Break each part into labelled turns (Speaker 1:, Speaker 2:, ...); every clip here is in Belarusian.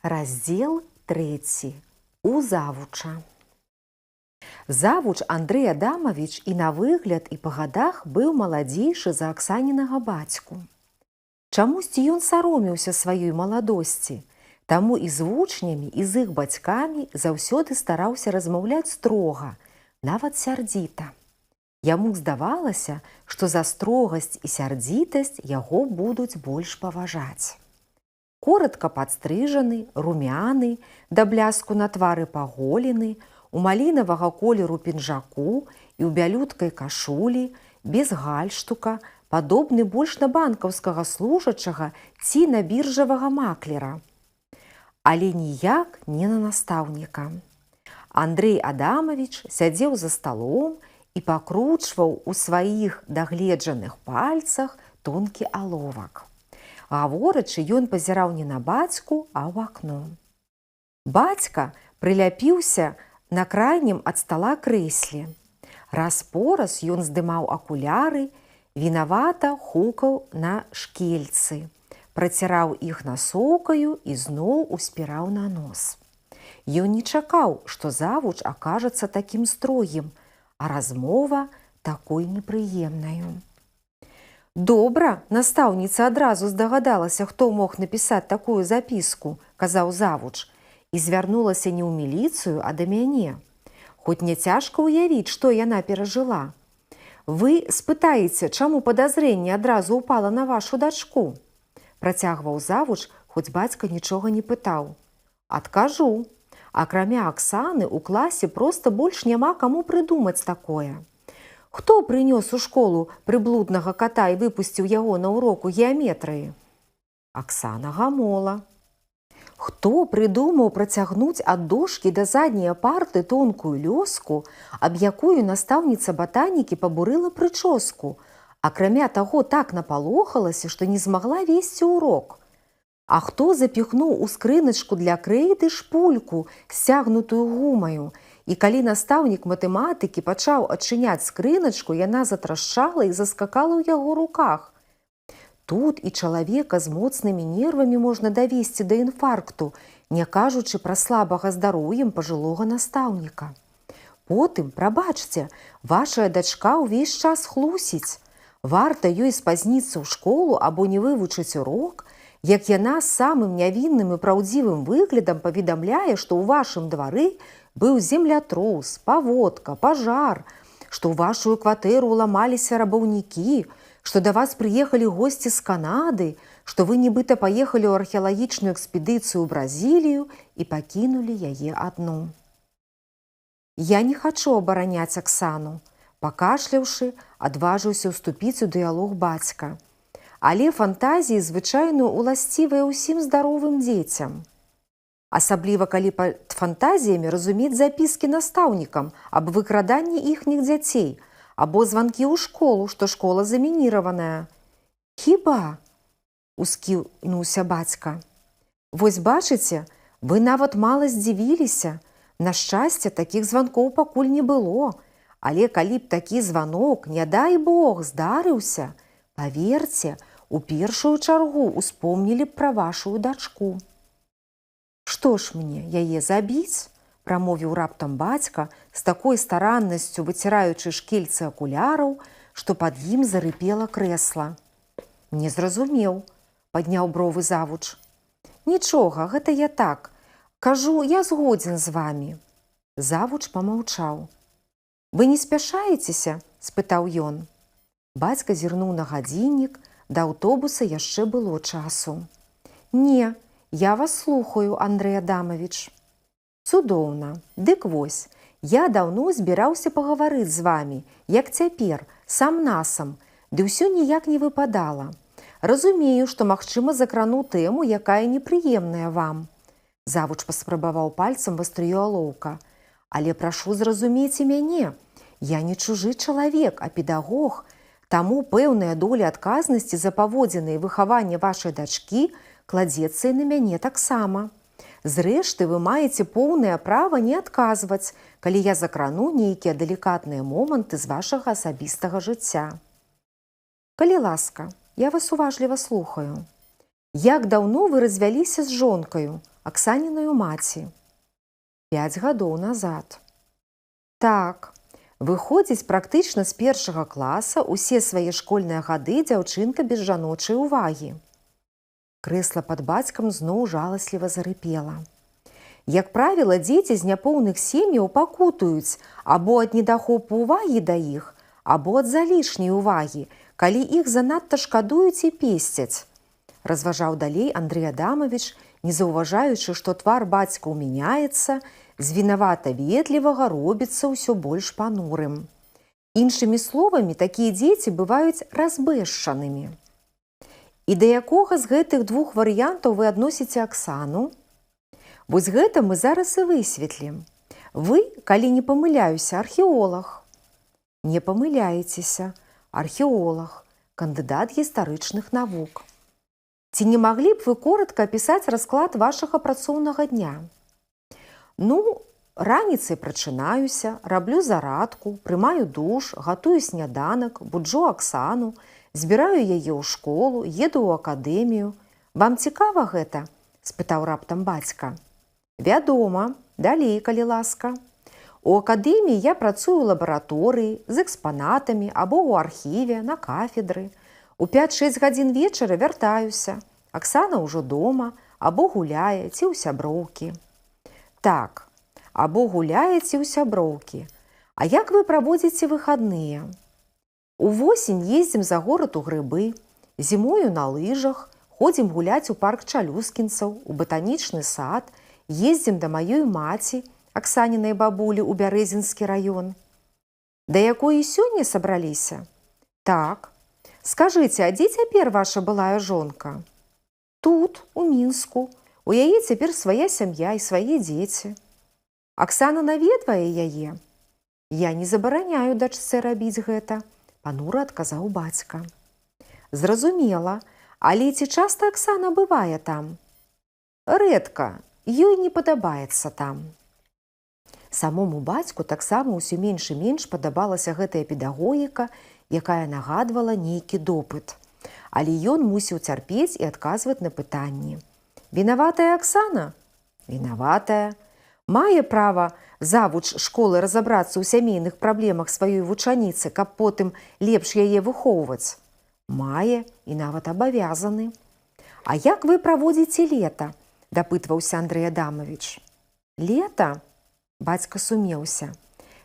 Speaker 1: Раздзел трэці. У завуча. Завуч Андрэй Адамавіч і на выгляд, і па гадах быў маладзейшы за Аксанінага бацьку. Чамусьці ён саромеўся сваёй маладосці, таму і з вучнямі, і з іх бацькамі заўсёды стараўся размаўляць строга, нават сярдзіта. Яму здавалася, што за строгасць і сярдзітасць яго будуць больш паважаць. Коратка падстрыжаны, румяны, да бляску на твары паголены, у малінавага колеру пінжаку і ў бялюткай кашулі, без гальштука, падобны больш на банкаўскага служачага ці на біржавага маклера. Але ніяк не на настаўніка. Андрэй Адамавіч сядзеў за сталом і пакручваў у сваіх дагледжаных пальцах тонкі аловак. Гаворачы, ён пазіраў не на бацьку, а ў акно. Бацька прыляпіўся на крайнім ад стала крэсле. Раз-пораз ён здымаў акуляры, вінавата хукаў на шкельцы, праціраў іх насоўкаю і зноў успіраў на нос. Ён не чакаў, што завуч акажацца такім строгім, а размова такой непрыемнаю. Добра, настаўніца адразу здагадалася, хто мог напісаць такую запіску, казаў завуч, і звярнулася не ў міліцыю, а да мяне. Хоць не цяжка ўявіць, што яна перажыла. Вы спытаеце, чаму падазрэнне адразу ўпала на вашу дачку? Працягваў завуч, хоць бацька нічога не пытаў. Адкажу. Акрамя Аксаны у класе проста больш няма каму прыдумаць такое. Хто прынёс у школу прыблуднага ката і выпусціў яго на уроку геаметрыі? Аксана гамола. Хто прыдумаў працягнуць ад дошкі да задняй парты тонкую лёску, аб якую настаўніца батанікі пабурыла прычоску, акрамя таго так напалохалася, што не змагла весці урок? А хто запіхнуў у скрыначку для крэйды шпульку, сцягнутую гумаю, і калі настаўнік матэматыкі пачаў адчыняць скрыначку, яна затрашчала і заскакала ў яго руках? Тут і чалавека з моцнымі нервамі можна давесці да інфаркту, не кажучы пра слабага здароўем пажылога настаўніка. Потым, прабачце, вашая дачка ўвесь час хлусіць. Варта ёй спазніцца ў школу або не вывучыць урок, як яна з самым нявінным і праўдзівым выглядам паведамляе, што ў вашым двары быў землятрус, паводка, пажар, што ў вашую кватэру ўламаліся рабаўнікі, што да вас прыехалі госці з Канады, што вы нібыта паехалі ў археалагічную экспедыцыю ў Бразілію і пакінулі яе адну. Я не хачу абараняць Аксану, пакашляўшы, адважыўся ўступіць у дыялог бацька. Але фантазіі звычайна уласцівыя ўсім здаровым дзецям. Асабліва калі пад фантазіямі разумець запіскі настаўнікам аб выкраданні іхніх дзяцей або званкі ў школу, што школа замініраваная. Хіба? Ускінуўся бацька. Вось бачыце, вы нават мала здзівіліся. На шчасце, такіх званкоў пакуль не было. Але калі б такі званок, не дай Бог, здарыўся, паверце, у першую чаргу успомнілі б пра вашую дачку. Што ж мне, яе забіць? Прамовіў раптам бацька з такой стараннасцю выціраючы шкельцы акуляраў, што пад ім зарыпела крэсла. Не зразумеў, падняў бровы завуч. Нічога, гэта я так. Кажу, я згодзен з вамі. Завуч памаўчаў. Вы не спяшаецеся? Спытаў ён. Бацька зірнуў на гадзіннік, да аўтобуса яшчэ было часу. Не, я вас слухаю, Андрэй Адамавіч. Цудоўна. Дык вось, я даўно збіраўся пагаварыць з вамі, як цяпер, сам-насам, ды ўсё ніяк не выпадала. Разумею, што, магчыма, закрану тэму, якая непрыемная вам. Завуч паспрабаваў пальцам вастрыё алоўка. Але прашу зразумець і мяне. Я не чужы чалавек, а педагог, таму пэўная доля адказнасці за паводзіны і выхаванне вашай дачкі кладзецца і на мяне таксама. Зрэшты, вы маеце поўнае права не адказваць, калі я закрану нейкія далікатныя моманты з вашага асабістага жыцця. Калі ласка, я вас уважліва слухаю. Як даўно вы развяліся з жонкаю? Аксаніную маці? 5 гадоў назад. Так, выходзіць, практычна з першага класа усе свае школьныя гады дзяўчынка без жаночай увагі. Крэсла пад бацькам зноў жаласліва зарыпела. Як правіла, дзеці з няпоўных сем'яў пакутаюць або ад недахопу увагі да іх, або ад залішняй увагі, калі іх занадта шкадуюць і песцяць. Разважаў далей Андрэй Адамавіч, не заўважаючы, што твар бацька мяняецца, з вінавата ветлівага робіцца ўсё больш панурым. Іншымі словамі, такія дзеці бываюць разбэшчанымі. І да якога з гэтых двух варыянтаў вы адносіце Аксану? Вось гэта мы зараз і высветлім. Вы, калі не памыляюся, археолаг. Не памыляецеся, археолаг, кандыдат гістарычных навук. Ці не маглі б вы коратка апісаць расклад вашага працоўнага дня? Ну, раніцай прачынаюся, раблю зарадку, прымаю душ, гатую сняданак, буджу Аксану, збіраю яе ў школу, еду ў акадэмію. Вам цікава гэта? Спытаў раптам бацька. Вядома, далей, калі ласка. У акадэміі я працую ў лабараторыі з экспанатамі або ў архіве, на кафедры. У 5-6 гадзін вечара вяртаюся. Аксана ўжо дома, або гуляе ці ў сяброўкі. Так, або гуляе ці ў сяброўкі. А як вы праводзіце выхадныя? Увосень ездзім за горад у грыбы, зімою на лыжах, ходзім гуляць у парк Чалюскінцаў, у батанічны сад, ездзім да маёй маці, Аксанінай бабулі, ў Бярэзінскі раён. Да якой і сёння сабраліся? Так. Скажыце, а дзе цяпер ваша былая жонка? Тут, у Мінску. У яе цяпер свая сям'я і свае дзеці. Аксана наведвае яе? Я не забараняю дачцэ рабіць гэта, панура адказаў бацька. Зразумела, але ці часта Аксана бывае там? Рэдка, ёй не падабаецца там. Самому бацьку таксама ўсё менш і менш падабалася гэтая педагогіка, якая нагадвала нейкі допыт. Але ён мусіў цярпець і адказваць на пытанні. Вінаватая Аксана? Вінаватая. Мае права завуч школы разабрацца ў сямейных праблемах сваёй вучаніцы, каб потым лепш яе выхоўваць? Мае і нават абавязаны. А як вы праводзіце лета? Дапытваўся Андрэй Адамавіч. Лета? Бацька сумеўся.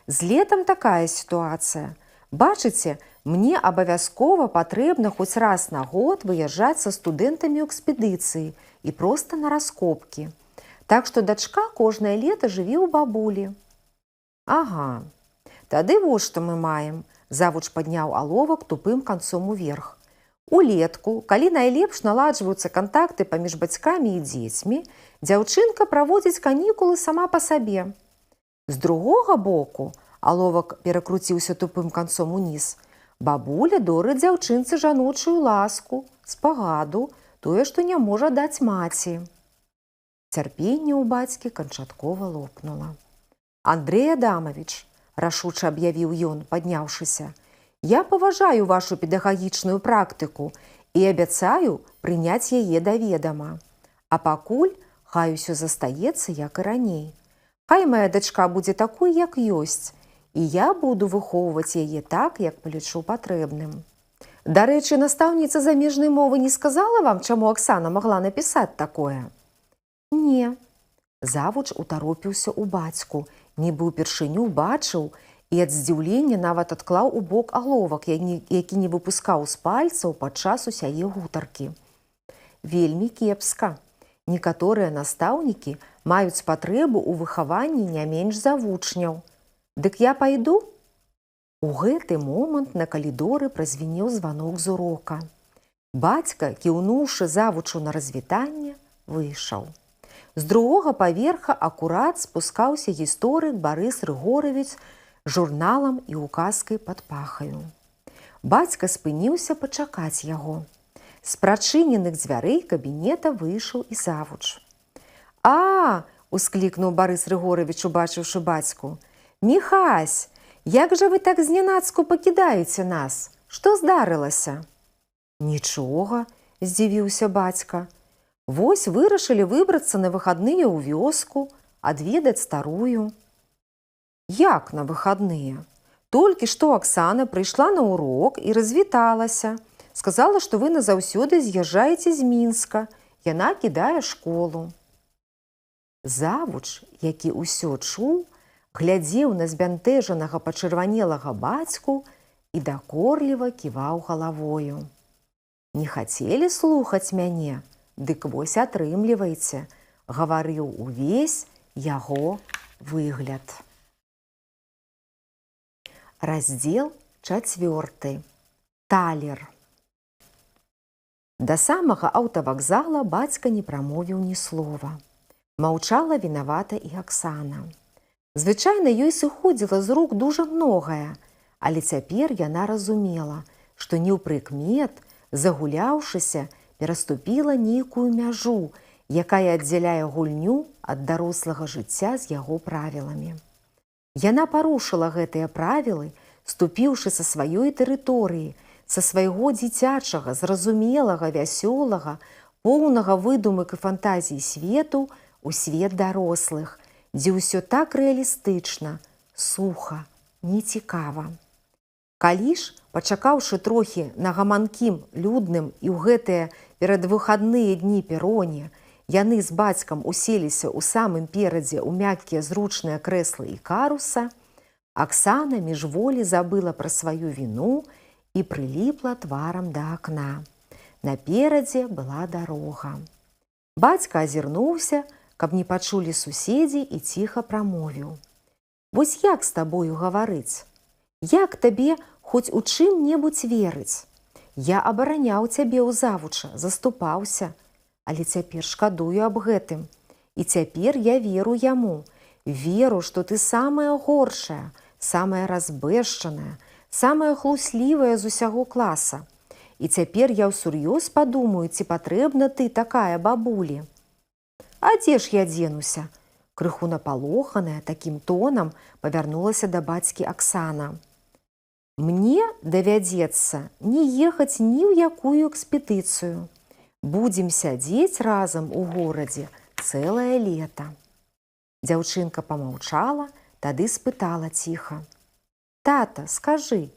Speaker 1: З летам такая сітуацыя. Бачыце, мне абавязкова патрэбна хоць раз на год выязджаць са студэнтамі ў экспедыцыі і проста на раскопкі. Так што дачка кожнае лета жыве ў бабулі. Ага, тады вось што мы маем. Завуч падняў аловак тупым канцом уверх. Улетку, калі найлепш наладжваюцца кантакты паміж бацькамі і дзецьмі, дзяўчынка праводзіць канікулы сама па сабе. З другога боку, аловак перакруціўся тупым канцом уніз, бабуля дорыць дзяўчынцы жаночую ласку, спагаду, тое, што не можа даць маці. Цярпенне ў бацькі канчаткова лопнула. Андрэй Адамавіч, рашуча аб'явіў ён, падняўшыся, я паважаю вашу педагагічную практыку і абяцаю прыняць яе да ведама. А пакуль хай усё застаецца, як і раней. Хай моя дачка будзе такой, як ёсць, і я буду выхоўваць яе так, як палічу патрэбным. Дарэчы, настаўніца замежнай мовы не сказала вам, чаму Аксана магла напісаць такое? Не. Завуч утаропіўся ў бацьку, нібы ўпершыню бачыў і ад здзіўлення нават адклаў у бок аловак, які не выпускаў з пальцаў падчас усяе гутаркі. Вельмі кепска. Некаторыя настаўнікі маюць патрэбу ў выхаванні не менш за вучняў. Дык я пайду? У гэты момант на калідоры празвінеў званок з урока. Бацька, кіўнуўшы завучу на развітанне, выйшаў. З другога паверха акурат спускаўся гісторык Барыс Рыгоравіч з журналам і указкай пад пахаю. Бацька спыніўся пачакаць яго. З прачыненых дзвярэй кабінета выйшаў і завуч. А! Усклікнуў Барыс Рыгоравіч, убачыўшы бацьку. Міхась, як жа вы так знянацку пакідаеце нас? Што здарылася? Нічога, здзівіўся бацька. Вось вырашылі выбрацца на выхадныя ў вёску, адведаць старую. Як на выхадныя? Толькі што Аксана прыйшла на урок і развіталася. Сказала, што вы назаўсёды з'язджаеце з Мінска. Яна кідае школу. Завуч, які ўсё чуў, глядзеў на збянтэжанага пачырванелага бацьку і дакорліва ківаў галавою. Не хацелі слухаць мяне, дык вось атрымлівайце, гаварыў увесь яго выгляд. Раздзел чацвёрты. Талер. Да самага аўтавакзала бацька не прамовіў ні слова. Маўчала вінавата і Аксана. Звычайна ёй сыходзіла з рук дужа многае, але цяпер яна разумела, што неўпрыкмет, загуляўшыся, пераступіла нейкую мяжу, якая аддзяляе гульню ад дарослага жыцця з яго правіламі. Яна парушыла гэтыя правілы, ступіўшы са сваёй тэрыторыі, са свайго дзіцячага, зразумелага, вясёлага, поўнага выдумак і фантазій свету у свет дарослых, дзе ўсё так рэалістычна, суха, нецікава. Калі ж, пачакаўшы трохі на гаманкім, людным і ў гэтыя перадвыхадныя дні пероне, яны з бацькам уселіся ў самым перадзе ў мяккія зручныя крэслы Ікаруса, Аксана міжволі забыла пра сваю віну і прыліпла тварам да акна. Наперадзе была дарога. Бацька азірнуўся, каб не пачулі суседзі, і ціха прамовіў: « Вось як з табою гаварыць? Як табе хоць у чым-небудзь верыць? Я абараняў цябе ў завуча, заступаўся, але цяпер шкадую аб гэтым. І цяпер я веру яму, веру, што ты самая горшая, самая разбэшчаная, самая хлуслівая з усяго класа. І цяпер я ўсур'ёз падумаю, ці патрэбна ты такая бабулі. А дзе ж я дзенуся? Крыху напалоханая такім тонам павярнулася да бацькі Аксана. Мне давядзецца не ехаць ні ў якую экспедыцыю. Будзем сядзець разам у горадзе цэлае лета. Дзяўчынка памаўчала, тады спытала ціха: « Тата, скажы,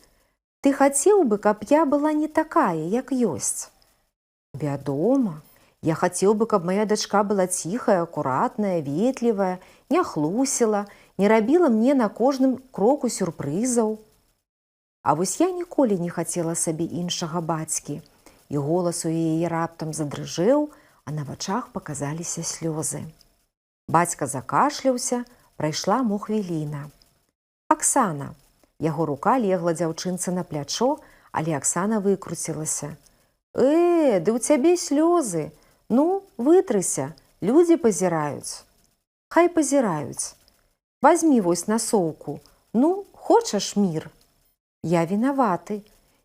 Speaker 1: ты хацеў бы, каб я была не такая, як ёсць? Вядома, я хацеў бы, каб моя дачка была ціхая, акуратная, ветлівая, не хлусіла, не рабіла мне на кожным кроку сюрпрызаў. А вось я ніколі не хацела сабе іншага бацькі. І голас у яе раптам задрыжэў, а на вачах паказаліся слёзы. Бацька закашляўся, прайшла мо хвіліна. Аксана. Яго рука легла дзяўчынцы на плячо, але Аксана выкруцілася. Ды ў цябе слёзы. Ну, вытрыся, людзі пазіраюць. Хай пазіраюць. Вазьмі вось насоўку. Ну, хочаш мір? Я вінаваты.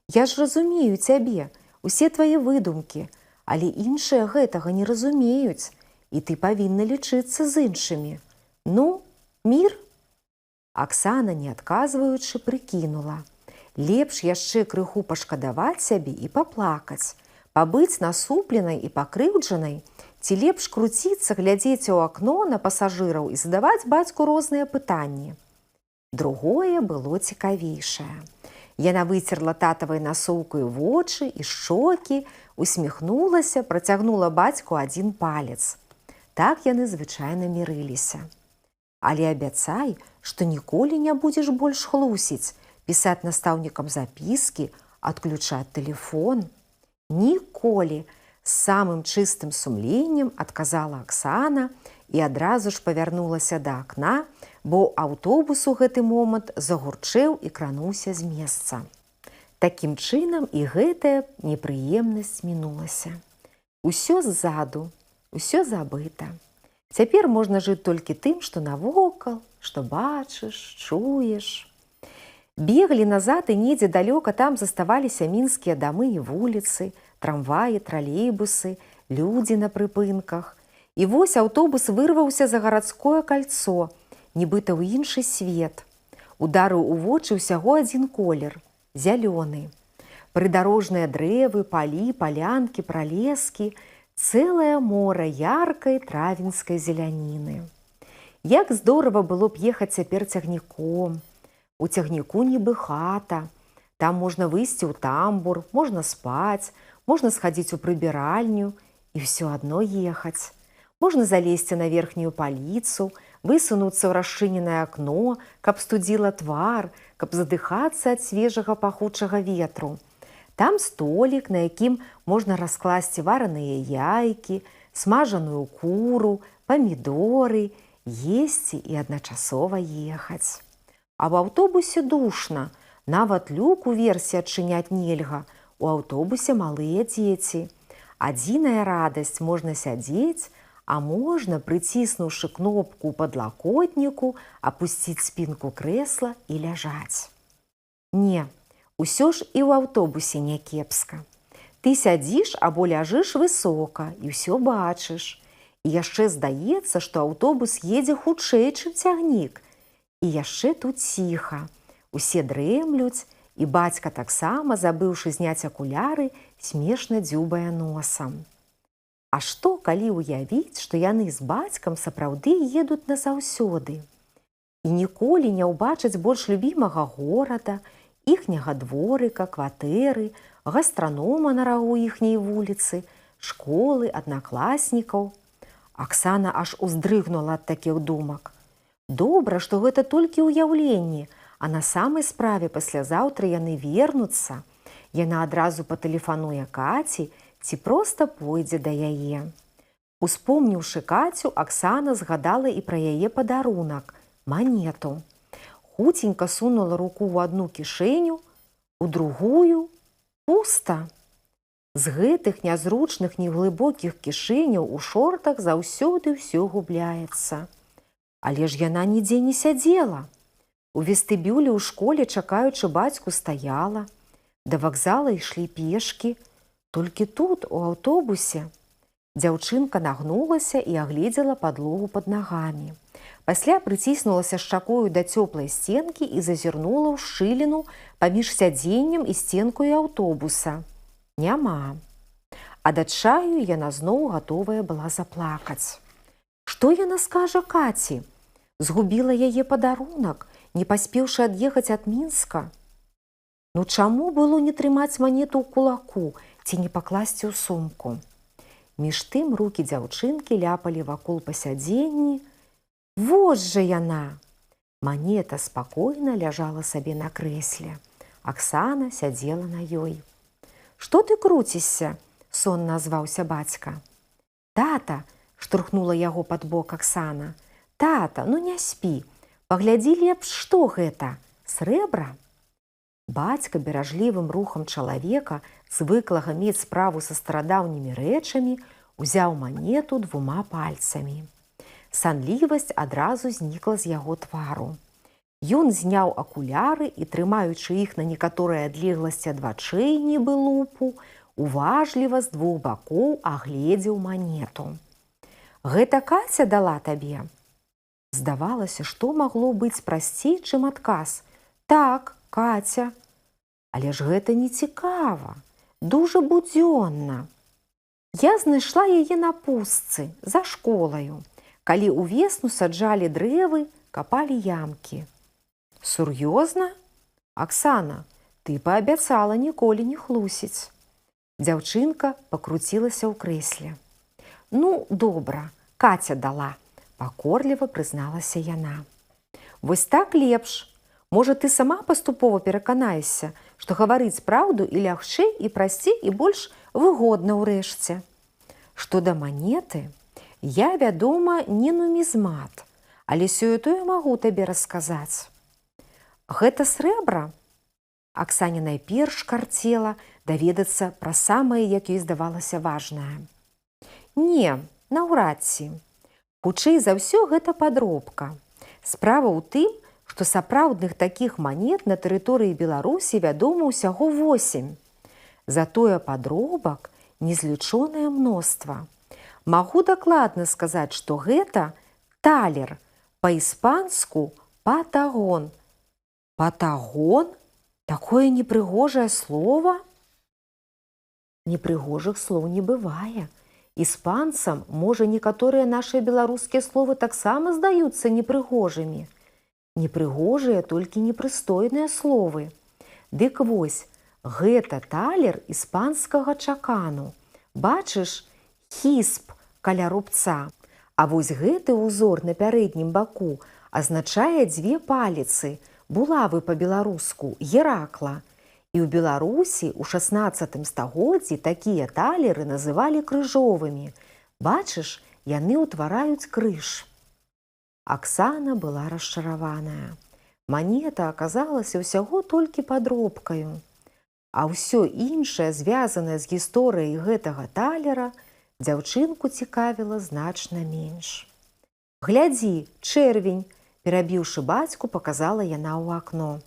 Speaker 1: Я ж разумею цябе, усе твае выдумкі, але іншыя гэтага не разумеюць, і ты павінна лічыцца з іншымі. Ну, мір? Аксана, не адказваючы, прыкінула. Лепш яшчэ крыху пашкадаваць сябе і паплакаць, пабыць насупленай і пакрыўджанай, ці лепш круціцца, глядзець у акно на пасажыраў і задаваць бацьку розныя пытанні. Другое было цікавейшае. Яна выцерла татавай насоўкаю вочы і шчокі, усміхнулася, працягнула бацьку адзін палец. Так яны звычайна мірыліся. Але абяцай, што ніколі не будзеш больш хлусіць, пісаць настаўнікам запіскі, адключаць тэлефон. Ніколі, з самым чыстым сумленнем адказала Аксана і адразу ж павярнулася да акна, бо аўтобус у гэты момант загурчэў і крануўся з месца. Такім чынам і гэтая непрыемнасць мінулася. Усё ззаду, усё забыта. Цяпер можна жыць толькі тым, што навокал, што бачыш, чуеш. Беглі назад, і недзе далёка там заставаліся мінскія дамы і вуліцы, трамваі, тралейбусы, людзі на прыпынках. І вось аўтобус вырваўся за гарадское кальцо, нібыта ў іншы свет. Ударыў у вочы ўсяго адзін колер зялёны. Прыдарожныя дрэвы, палі, палянкі, пралескі, Цэлае мора яркай травеньскай зеляніны. Як здорава было б ехаць цяпер цягніком. У цягніку нібы хата. Там можна выйсці ў тамбур, можна спаць, можна схадзіць у прыбіральню і ўсё адно ехаць. Можна залезці на верхнюю паліцу, высунуцца ў расчыненае акно, каб студзіла твар, каб задыхацца ад свежага пахучага ветру. Там столік, на якім можна раскласці вараныя яйкі, смажаную куру, памідоры, есці і адначасова ехаць. А ў аўтобусе душна, нават люк уверсе адчыняць нельга, у аўтобусе малыя дзеці. Адзіная радасць: можна сядзець, а можна, прыціснуўшы кнопку ў падлакотніку, апусціць спінку крэсла і ляжаць. Не, усё ж і ў аўтобусе не кепска. Ты сядзіш або ляжыш высока і ўсё бачыш. І яшчэ здаецца, што аўтобус едзе хутчэй, чым цягнік. І яшчэ тут ціха. Усе дрэмлюць, і бацька таксама, забыўшы зняць акуляры, смешна дзюбае носам. А што, калі ўявіць, што яны з бацькам сапраўды едуць назаўсёды і ніколі не ўбачаць больш любімага горада, іхняга дворыка, кватэры, гастранома на рагу іхняй вуліцы, школы, аднакласнікаў. Аксана аж уздрыгнула ад такіх думак. Добра, што гэта толькі ўяўленне, а на самай справе паслязаўтра яны вернуцца. Яна адразу патэлефануе Каці ці проста пойдзе да яе. Успомніўшы Кацю, Аксана згадала і пра яе падарунак — манету. Хуценька сунула руку ў адну кішэню, у другую — пуста. З гэтых нязручных неглыбокіх кішэняў у шортах заўсёды ўсё губляецца. Але ж яна нідзе не сядзела. У вестыбюлі ў школе, чакаючы бацьку, стаяла. Да вакзала ішлі пешкі, толькі тут, у аўтобусе. Дзяўчынка нагнулася і агледзела падлогу пад нагамі. Пасля прыціснулася шчакою да цёплай сценкі і зазірнула ў шчыліну паміж сядзеннем і сценкаю аўтобуса. Няма. Ад адчаю яна зноў гатовая была заплакаць. Што яна скажа Каці? Згубіла яе падарунак, не паспеўшы ад'ехаць ад Мінска. Ну чаму было не трымаць манету ў кулаку ці не пакласці ў сумку? Між тым рукі дзяўчынкі ляпалі вакол па сядзенні. Вось жа яна! Манета спакойна ляжала сабе на крэсле. Аксана сядзела на ёй. Што ты круцішся? — сонна азваўся бацька. Тата, — штурхнула яго пад бок Аксана. Тата, ну не спі. Паглядзі лепш, што гэта? Срэбра? Бацька беражлівым рухам чалавека, звыклага мець справу са старадаўнімі рэчамі, узяў манету двума пальцамі. Санлівасць адразу знікла з яго твару. Ён зняў акуляры і, трымаючы іх на некаторай адлегласці ад вачэй, нібы лупу, уважліва з двух бакоў агледзеў манету. Гэта Каця дала табе? Здавалася, што магло быць прасцей, чым адказ: Так, Каця. Але ж гэта не цікава, дужа будзённа. Я знайшла яе на пустцы за школаю, калі ўвесну саджалі дрэвы, капалі ямкі. Сур'ёзна? Аксана, ты паабяцала ніколі не хлусіць. Дзяўчынка пакруцілася ў крэсле. Ну, добра, Каця дала, пакорліва прызналася яна. Вось так лепш. Можа, ты сама паступова пераканаешся, што гаварыць праўду і лягчэй, і прасцей, і больш выгодна ўрэшце. Што да манеты, я, вядома, не нумізмат, але сёе-тое магу табе расказаць. Гэта срэбра? Аксане найперш карцела даведацца пра самае, як ёй здавалася, важнае. Не, наўрад ці. Хутчэй за ўсё, гэта падробка. Справа ў тым, што сапраўдных такіх манет на тэрыторыі Беларусі вядома ўсяго 8. Затое падробак незлічонае мноства. Магу дакладна сказаць, што гэта талер, па-іспанску патагон. Патагон? Такое непрыгожае слово? Непрыгожых слоў не бывае. Іспанцам, можа, некаторыя нашыя беларускія словы таксама здаюцца непрыгожымі. Непрыгожыя толькі непрыстойныя словы. Дык вось, гэта талер іспанскага чакану. Бачыш, хісп каля рубца. А вось гэты ўзор на пярэднім баку азначае дзве паліцы, булавы па-беларуску, Геракла. І ў Беларусі ў 16 стагоддзі такія талеры называлі крыжовымі. Бачыш, яны ўтвараюць крыж. Аксана была расчараваная. Манета аказалася ўсяго толькі падробкаю. А ўсё іншае, звязанае з гісторыяй гэтага талера, дзяўчынку цікавіла значна менш. Глядзі, чэрвень, перабіўшы бацьку, паказала яна ў акно.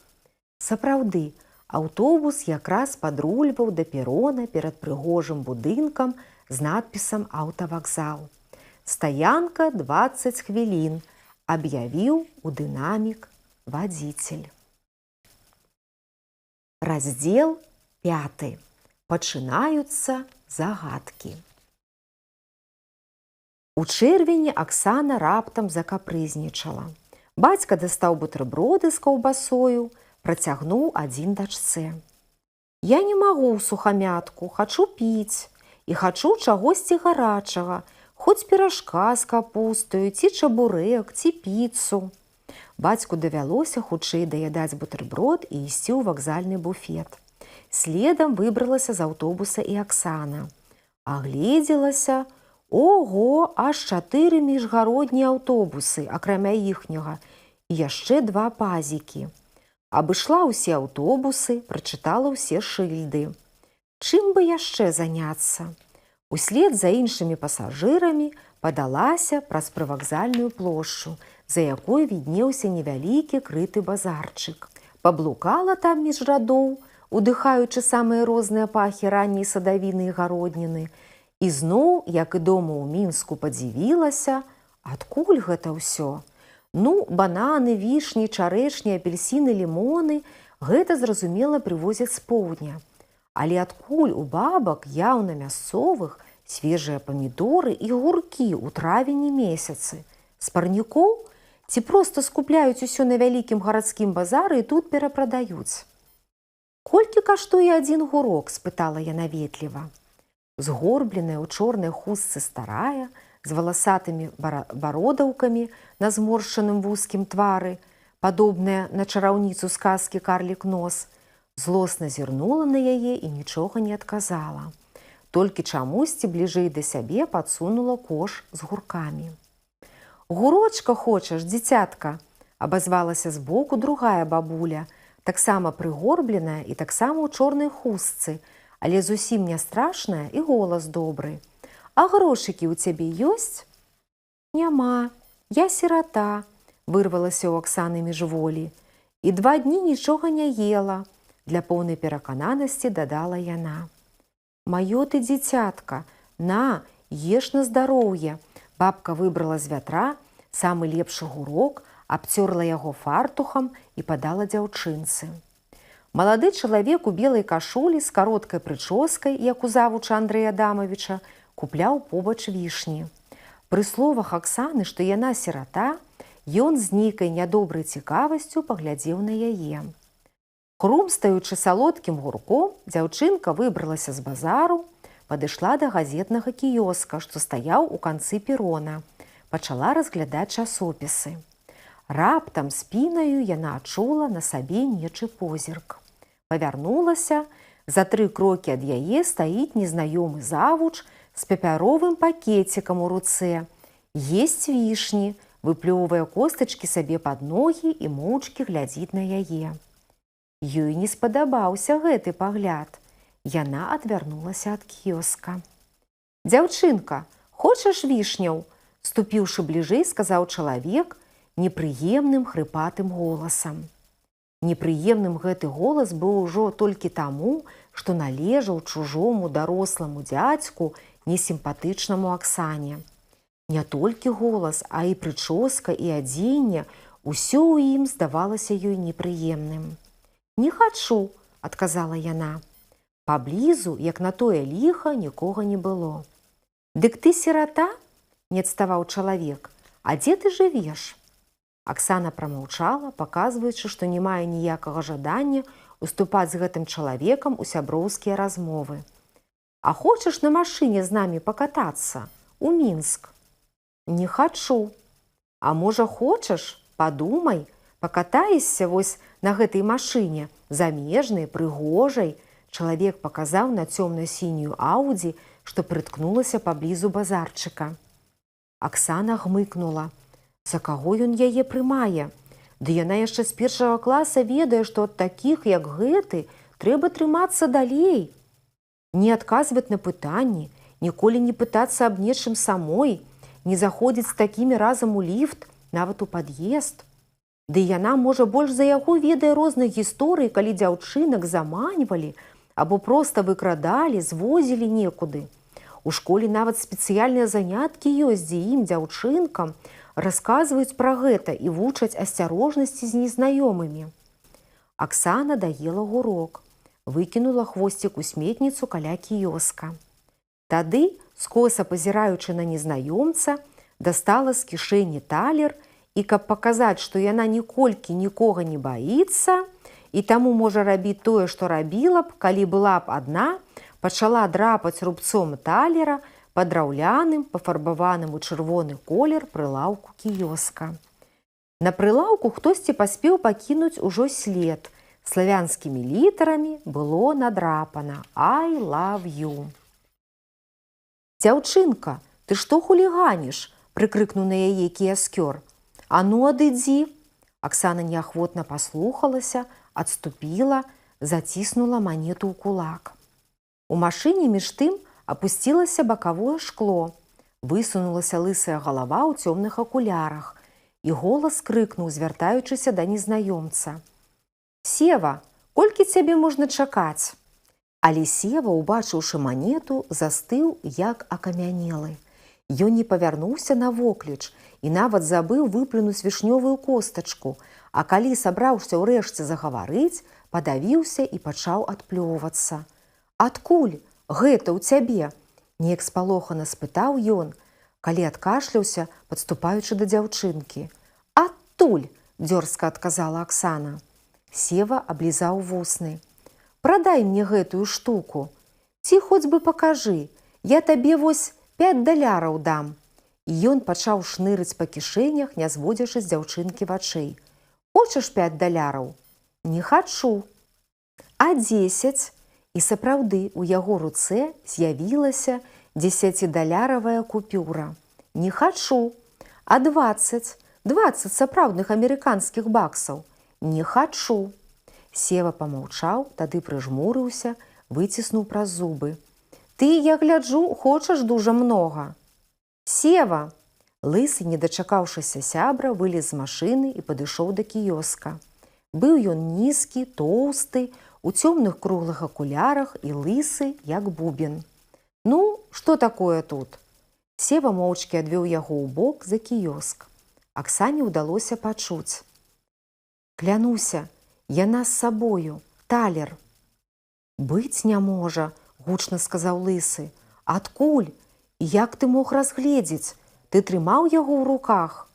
Speaker 1: Сапраўды, аўтобус якраз падрульваў да перона перад прыгожым будынкам з надпісам «Аўтавакзал». Стаянка 20 хвілін, аб'явіў у дынамік вадзіцель. Раздзел 5. Пачынаюцца загадкі. У чэрвені Аксана раптам закапрызнічала. Бацька дастаў бутэрброды з каўбасою, працягнуў адзін дачцэ. Я не магу ў сухамятку, хачу піць і хачу чагосьці гарачага, хоць піражка з капустаю, ці чабурэк, ці піцу. Бацьку давялося хутчэй даядаць бутэрброд і ісці ў вакзальны буфет. Следам выбралася з аўтобуса і Аксана. Агледзелася, ого, аж 4 міжгароднія аўтобусы, акрамя іхняга, і яшчэ 2 пазікі. Абышла ўсе аўтобусы, прачытала ўсе шыльды. Чым бы яшчэ заняцца? Услед за іншымі пасажырамі падалася праз прывакзальную плошчу, за якой віднеўся невялікі крыты базарчык. Паблукала там між радоў, удыхаючы самыя розныя пахі ранняй садавіны і гародніны, і зноў, як і дома ў Мінску, падзівілася, адкуль гэта ўсё. Ну, бананы, вішні, чарэшні, апельсіны, лімоны гэта, зразумела, прывозяць з поўдня. Але адкуль у бабак, яўна мясцовых, свежыя памідоры і гуркі ў травені месяцы? З парнікоў? Ці проста скупляюць усё на вялікім гарадскім базары і тут перапрадаюць? Колькі каштуе адзін гурок? Спытала яна ветліва. Згорбленая ў чорнай хустцы старая, з валасатымі бародаўкамі на зморшчаным вузкім твары, падобная на чараўніцу з казкі «Карлік нос», злосна зірнула на яе і нічога не адказала. Толькі чамусьці бліжэй да сябе падсунула кош з гуркамі. «Гурочка хочаш, дзіцятка?» – абазвалася збоку другая бабуля, таксама прыгорбленая і таксама ў чорнай хустцы, але зусім не страшная і голас добры. А грошыкі ў цябе ёсць? Няма, я сірата, вырвалася ў Аксаны міжволі. І 2 дні нічога не ела, для поўнай перакананасці дадала яна. Маё ты, дзіцятка, на, еш на здароўе. Бабка выбрала з вятра самы лепшы гурок, абцёрла яго фартухам і падала дзяўчынцы. Малады чалавек у белай кашулі з кароткай прычоскай, як у завуча Андрэя Адамавіча, купляў побач вішні. Пры словах Аксаны, што яна сірата, ён з нейкай нядобрай цікавасцю паглядзеў на яе. Хрумстаючы салодкім гурком, дзяўчынка выбралася з базару, падышла да газетнага кіёска, што стаяў у канцы перона, пачала разглядаць часопісы. Раптам спінаю яна адчула на сабе нечы позірк. Павярнулася, за 3 крокі ад яе стаіць незнаёмы завуч з папяровым пакецікам у руцэ, есць вішні, выплёўвае костачкі сабе пад ногі і моўчкі глядзіць на яе. Ёй не спадабаўся гэты пагляд. Яна адвярнулася ад кіёска. «Дзяўчынка, хочаш вішняў?» – ступіўшы бліжэй, сказаў чалавек непрыемным хрыпатым голасам. Непрыемным гэты голас быў ужо толькі таму, што належаў чужому даросламу дзядзьку, несімпатычнаму Аксане. Не толькі голас, а і прычоска, і адзенне, усё ў ім здавалася ёй непрыемным. «Не хачу», – адказала яна. Паблізу, як на тое ліха, нікога не было. Дык ты сірата? Не адставаў чалавек. А дзе ты жывеш? Аксана прамаўчала, паказваючы, што не мае ніякага жадання уступаць з гэтым чалавекам у сяброўскія размовы. А хочаш на машыне з намі пакатацца у Мінск? Не хачу. А можа, хочаш, падумай, пакатаешся вось на гэтай машыне, замежнай, прыгожай. Чалавек паказаў на цёмна-сінюю аўдзі, што прыткнулася паблізу базарчыка. Аксана гмыкнула. За каго ён яе прымае? Ды яна яшчэ з першага класа ведае, што ад такіх, як гэты, трэба трымацца далей. Не адказваць на пытанні, ніколі не пытацца аб нечым самой, не заходзіць з такімі разам у ліфт, нават у пад'езд. Ды яна, можа, больш за яго ведае розных гісторый, калі дзяўчынак заманьвалі або проста выкрадалі, звозілі некуды. У школе нават спецыяльныя заняткі ёсць, дзе ім, дзяўчынкам, расказваюць пра гэта і вучаць асцярожнасці з незнаёмымі. Аксана даела гурок, выкінула хвосцік у сметніцу каля кіёска. Тады, скоса пазіраючы на незнаёмца, дастала з кішэні талер і, каб паказаць, што яна ніколькі нікога не баіцца і таму можа рабіць тое, што рабіла б, калі была б адна, пачала драпаць рубцом талера па драўляным, пафарбаваным у чырвоны колер прылаўку кіёска. На прылаўку хтосьці паспеў пакінуць ужо след. Славянскімі літарамі было надрапана «I love you». Дзяўчынка, ты што хуліганіш? Прыкрыкнуў на яе кіяскёр. А ну адыдзі! Аксана неахвотна паслухалася, адступіла, заціснула манету ў кулак. У машыне між тым апусцілася бакавое шкло, высунулася лысая галава ў цёмных акулярах, і голас крыкнуў, звяртаючыся да незнаёмца. Сева, колькі цябе можна чакаць? Але Сева, убачыўшы манету, застыў, як акамянелы. Ён не павярнуўся на вокліч і нават забыў выплюнуць вішнёвую костачку, а калі сабраўся ўрэшце загаварыць, падавіўся і пачаў адплёўвацца. Адкуль гэта ў цябе? Неяк спалохана спытаў ён, калі адкашляўся, падступаючы да дзяўчынкі. Адтуль, дзёрзка адказала Аксана. Сева аблізаў вусны. Прадай мне гэтую штуку. Ці хоць бы пакажы, я табе вось 5 даляраў дам. І ён пачаў шнырыць па кішэнях, не зводзячы з дзяўчынкі вачэй. Хочаш 5 даляраў? Не хачу. А 10? І сапраўды у яго руцэ з'явілася 10-даляравая купюра. Не хачу. А 20? 20 сапраўдных амерыканскіх баксаў. Не хачу. Сева памаўчаў, тады прыжмурыўся, выціснуў праз зубы. Ты, я гляджу, хочаш дужа многа. Сева! Лысы, не дачакаўшыся сябра, вылез з машыны і падышоў да кіёска. Быў ён нізкі, тоўсты, у цёмных круглых акулярах і лысы, як бубен. Ну, што такое тут? Сева моўчкі адвёў яго ў бок за кіёск. Аксане ўдалося пачуць. Клянуся, яна з сабою, талер. Быць не можа, гучна сказаў лысы. Адкуль? І як ты мог разгледзець? Ты трымаў яго ў руках?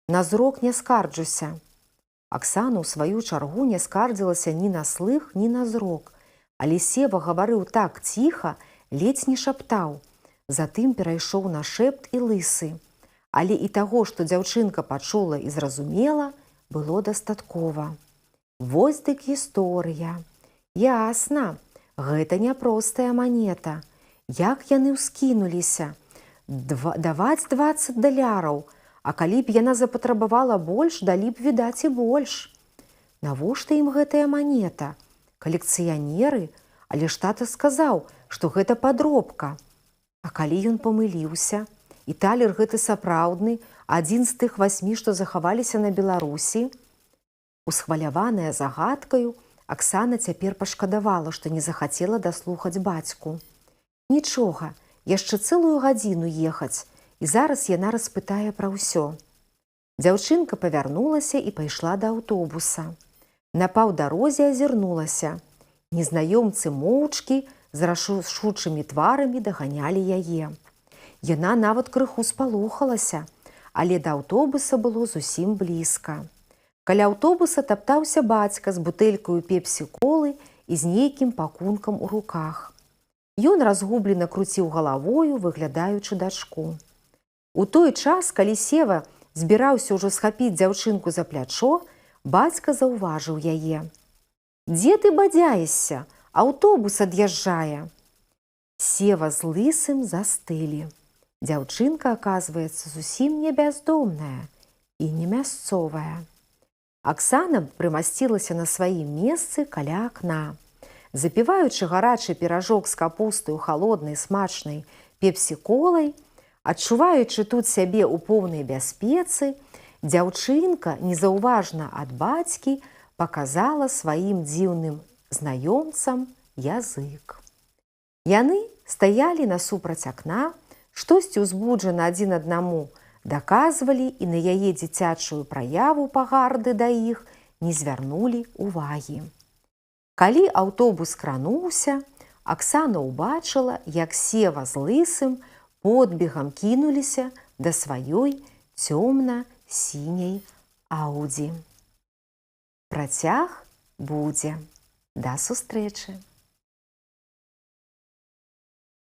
Speaker 1: На зрок не скарджуся. Аксана ў сваю чаргу не скардзілася ні на слых, ні на зрок. Але Сева гаварыў так ціха, ледзь не шаптаў. Затым перайшоў на шэпт і лысы. Але і таго, што дзяўчынка пачула і зразумела, было дастаткова. Вось дык гісторыя. Ясна, гэта няпростая манета. Як яны ўскінуліся? Даваць 20 даляраў, а калі б яна запатрабавала больш, далі б, відаць, і больш. Навошта ім гэтая манета? Калекцыянеры, але ж тата сказаў, што гэта падробка. А калі ён памыліўся, і талер гэты сапраўдны, адзін з тых 8, што захаваліся на Беларусі? Усхваляваная загадкаю, Аксана цяпер пашкадавала, што не захацела даслухаць бацьку. Нічога, яшчэ цэлую гадзіну ехаць, і зараз яна распытае пра ўсё. Дзяўчынка павярнулася і пайшла да аўтобуса. На паўдарозе азірнулася. Незнаёмцы моўчкі з рашучымі тварамі даганялі яе. Яна нават крыху спалохалася, але да аўтобуса было зусім блізка. Каля аўтобуса таптаўся бацька з бутэлькаю пепсі-колы і з нейкім пакункам у руках. Ён разгублена круціў галавою, выглядаючы дачку. У той час, калі Сева збіраўся ўжо схапіць дзяўчынку за плячо, бацька заўважыў яе. «Дзе ты бадзяешся? Аўтобус ад'язджае!» Сева з Лысым застылі. Дзяўчынка, аказваецца, зусім не бяздомная і не мясцовая. Аксана прымасцілася на сваім месцы каля акна. Запіваючы гарачы піражок з капустай у халоднай смачнай пепсі-колай, адчуваючы тут сябе ў поўнай бяспецы, дзяўчынка незаўважна ад бацькі паказала сваім дзіўным знаёмцам язык. Яны стаялі насупраць акна, штосьці ўзбуджана адзін аднаму даказвалі і на яе дзіцячую праяву пагарды да іх не звярнулі увагі. Калі аўтобус крануўся, Аксана ўбачыла, як Сева з Лысым подбегам кінуліся да сваёй цёмна-сіняй Аўдзі. Працяг будзе. Да сустрэчы!